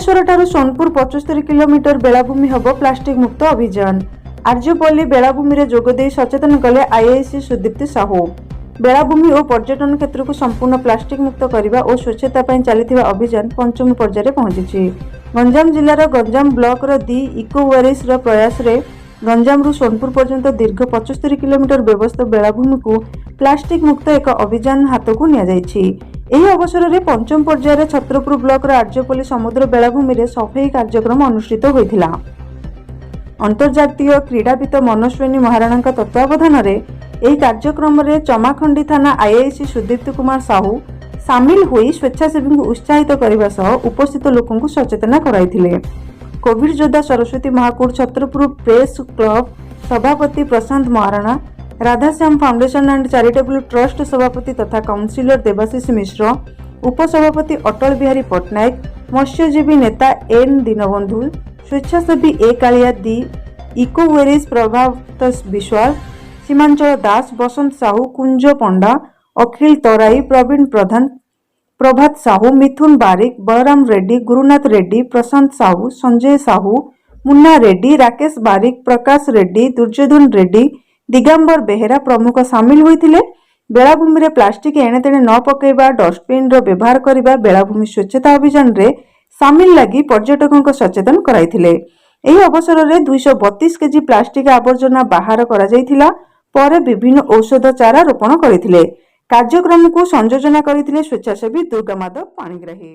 ବାଲେଶ୍ୱରଠାରୁ Sonepur 75 kilometre ବେଳାଭୂମି ହେବ plastic ମୁକ୍ତ ଅଭିଯାନ। ଆର୍ଯ୍ୟପଲ୍ଲୀ ବେଳାଭୂମିରେ ଯୋଗଦେଇ ସଚେତନ କଲେ ଆଇଆଇସି ସୁଦୀପ୍ତି ସାହୁ। ବେଳାଭୂମି ଓ ପର୍ଯ୍ୟଟନ କ୍ଷେତ୍ରକୁ ସମ୍ପୂର୍ଣ୍ଣ ପ୍ଲାଷ୍ଟିକ ମୁକ୍ତ କରିବା ଓ ସ୍ୱଚ୍ଛତା ପାଇଁ ଚାଲିଥିବା ଅଭିଯାନ ପଞ୍ଚମ ପର୍ଯ୍ୟାୟରେ ପହଞ୍ଚିଛି। ଗଞ୍ଜାମ ଜିଲ୍ଲାର ଗଞ୍ଜାମ ବ୍ଲକର ଦି ଇକୋ ୱାରିୟର୍ସର ପ୍ରୟାସରେ ଗଞ୍ଜାମରୁ ସୋନପୁର ପର୍ଯ୍ୟନ୍ତ ଦୀର୍ଘ 75 କିଲୋମିଟର ବ୍ୟବସ୍ଥା ବେଳାଭୂମିକୁ ପ୍ଲାଷ୍ଟିକ ମୁକ୍ତ ଏକ ଅଭିଯାନ ହାତକୁ ନିଆଯାଇଛି। ଏହି ଅବସରରେ ପଞ୍ଚମ ପର୍ଯ୍ୟାୟରେ ଛତ୍ରପୁର ବ୍ଲକର ଆର୍ଯ୍ୟପଲ୍ଲୀ ସମୁଦ୍ର ବେଳାଭୂମିରେ ସଫେଇ କାର୍ଯ୍ୟକ୍ରମ ଅନୁଷ୍ଠିତ ହୋଇଥିଲା। ଅନ୍ତର୍ଜାତୀୟ କ୍ରୀଡ଼ାବିତ ମନସ୍ୱିନୀ ମହାରଣାଙ୍କ ତତ୍ତ୍ୱାବଧାନରେ ଏହି କାର୍ଯ୍ୟକ୍ରମରେ ଚମାଖଣ୍ଡି ଥାନା ଆଇଆଇସି ସୁଦୀପ୍ତ କୁମାର ସାହୁ ସାମିଲ ହୋଇ ସ୍ୱେଚ୍ଛାସେବୀଙ୍କୁ ଉତ୍ସାହିତ କରିବା ସହ ଉପସ୍ଥିତ ଲୋକଙ୍କୁ ସଚେତନ କରାଇଥିଲେ। କୋଭିଡ ଯୋଦ୍ଧା ସରସ୍ୱତୀ ମହାକୁଡ଼, ଛତ୍ରପୁର ପ୍ରେସ୍ କ୍ଲବ ସଭାପତି Prashant Maharana, Radhashyam foundation and charitable trust ସଭାପତି ତଥା କାଉନସିଲର ଦେବାଶିଷ ମିଶ୍ର, ଉପସଭାପତି ଅଟଳ ବିହାରୀ ପଟ୍ଟନାୟକ, ମତ୍ସ୍ୟଜୀବୀ ନେତା ଏନ୍ ଦୀନବନ୍ଧୁ, ସ୍ୱେଚ୍ଛାସେବୀ ଏ କାଳିଆ, ଦି ଇକୋ ୱାରିୟର୍ସ ପ୍ରଭାତ ବିଶ୍ୱାଳ, ସୀମାଞ୍ଚଳ ଦାସ, ବସନ୍ତ ସାହୁ, କୁଞ୍ଜ ପଣ୍ଡା, ଅଖିଳ ତରାଇ, ପ୍ରବୀଣ ପ୍ରଧାନ, ପ୍ରଭାତ ସାହୁ, ମିଥୁନ ବାରିକ, ବଳରାମ ରେଡ୍ଡି, ଗୁରୁନାଥ ରେଡ୍ଡି, ପ୍ରଶାନ୍ତ ସାହୁ, ସଞ୍ଜୟ ସାହୁ, ମୁନ୍ନା ରେଡ୍ଡି, ରାକେଶ ବାରିକ, ପ୍ରକାଶ ରେଡ୍ଡି, ଦୁର୍ଯ୍ୟୋଧନ ରେଡ୍ଡି, ଦିଗାମ୍ବର ବେହେରା ପ୍ରମୁଖ ସାମିଲ ହୋଇଥିଲେ। ବେଳାଭୂମିରେ ପ୍ଲାଷ୍ଟିକ ଏଣେତେଣେ ନ ପକାଇବା, ଡଷ୍ଟବିନ୍ର ବ୍ୟବହାର କରିବା, ବେଳାଭୂମି ସ୍ୱଚ୍ଛତା ଅଭିଯାନରେ ସାମିଲ ଲାଗି ପର୍ଯ୍ୟଟକଙ୍କ ସଚେତନ କରାଇଥିଲେ। ଏହି ଅବସରରେ 232 କେଜି ପ୍ଲାଷ୍ଟିକ ଆବର୍ଜନା ବାହାର କରାଯାଇଥିଲା। ପରେ ବିଭିନ୍ନ ଔଷଧ ଚାରା ରୋପଣ କରିଥିଲେ। କାର୍ଯ୍ୟକ୍ରମକୁ ସଂଯୋଜନା କରିଥିଲେ ସ୍ୱେଚ୍ଛାସେବୀ ଦୁର୍ଗା ମାଧବ ପାଣିଗ୍ରାହୀ।